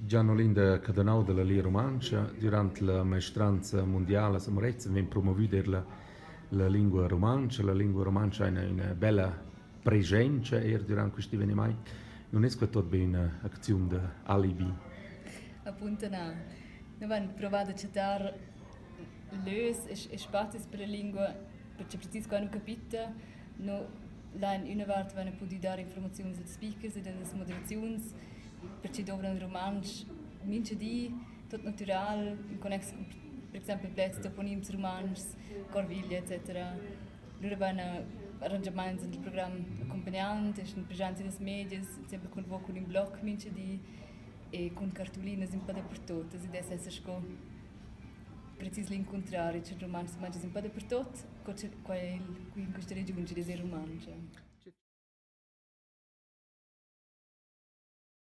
Gian Olinda Cadonau dalla Lia Rumantscha. Durant la maestranza mundiala a San Murezzan vegn promovüda eir la la lingua rumantscha. La lingua rumantscha ha üna üna bella preschentscha eir durant quist evenimaint. Nun es que tuot be üna acziun da alibi. Apunto na. Noi vain provà da chattar lös e e spazis per la lingua, perche precis qua nu capita. No là in üna vart vaina pudü dar informaziuns als speakers ed a las moderaziuns, perche douvran rumantsch mincha di, tuot natüral, in connex cun per exaimpel pleds toponims rumantschs, Corviglia etc. Lura vaina arrangiamaints in il program accumpagnant, eschan preschaints illas medias, insembel cun vo cun ün blog mincha di e cun cartulinas ün pa dapertuot. Ed es esser sco precis l'incuntrari, cha'l rumantsch mangia ün pa dapertuot, co cha quai è il qui in quista regiun chi'd es eir rumantsch.